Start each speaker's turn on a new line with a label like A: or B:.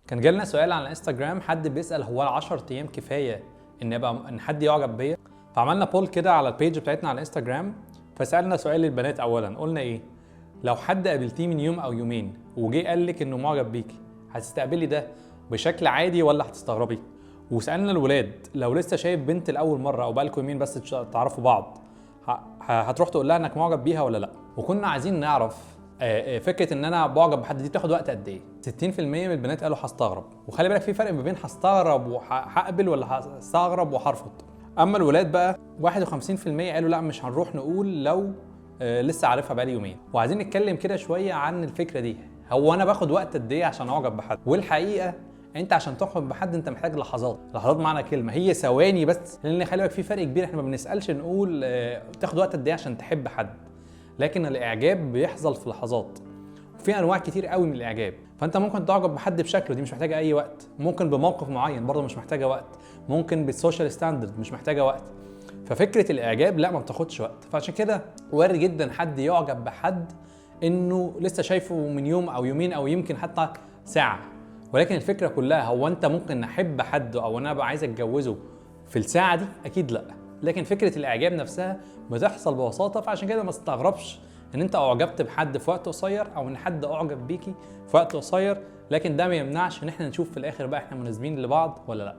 A: كان جالنا سؤال على الانستجرام، حد بيسال هو 10 ايام كفاية ان ابقى ان حد يعجب بيا؟ فعملنا poll كده على ال page بتاعتنا على الانستجرام، فسالنا سؤال للبنات اولا، قلنا ايه؟ لو حد قابلتيه من يوم او يومين وجي قال لك انه معجب بيكي، هتستقبلي ده بشكل عادي ولا هتستغربي؟ وسالنا الولاد لو لسه شايف بنت لاول مرة او بقالكم يومين بس تعرفوا بعض، هتروح تقول لها انك معجب بيها ولا لا؟ وكنا عايزين نعرف فكرة ان انا بعجب بحد دي بتاخد وقت قد ايه. 60% من البنات قالوا هستغرب، وخلي بالك في فرق ما بين هستغرب وهقبل ولا هستغرب وهرفض. اما الولاد بقى 51% قالوا لا مش هنروح نقول لو لسه عارفها بقالي يومين. وعايزين نتكلم كده شوية عن الفكرة دي، هو انا باخد وقت قد ايه عشان اعجب بحد؟ والحقيقة انت عشان تعجب بحد انت محتاج لحظات، لحظات معنى كلمة هي ثواني بس، لان خلي بالك في فرق كبير. احنا ما بنسالش نقول تاخد وقت قد ايه عشان تحب حد، لكن الاعجاب بيحصل في لحظات. وفي انواع كتير قوي من الاعجاب، فانت ممكن تعجب بحد بشكله، دي مش محتاجه اي وقت، ممكن بموقف معين برضه مش محتاجه وقت، ممكن بال social standard مش محتاجه وقت. ففكره الاعجاب لا ما بتاخدش وقت. فعشان كده وارد جدا حد يعجب بحد انه لسه شايفه من يوم او يومين او يمكن حتى ساعة، ولكن الفكرة كلها هو انت ممكن نحب حد او انا ابقى عايز اتجوزه في الساعة دي؟ اكيد لا. لكن فكرة الاعجاب نفسها بتحصل ببساطة، فعشان كده ما استغربش ان انت اعجبت بحد في وقت قصير او ان حد اعجب بيكي في وقت قصير، لكن ده ما يمنعش ان احنا نشوف في الاخر بقى احنا مناسبين لبعض ولا لا.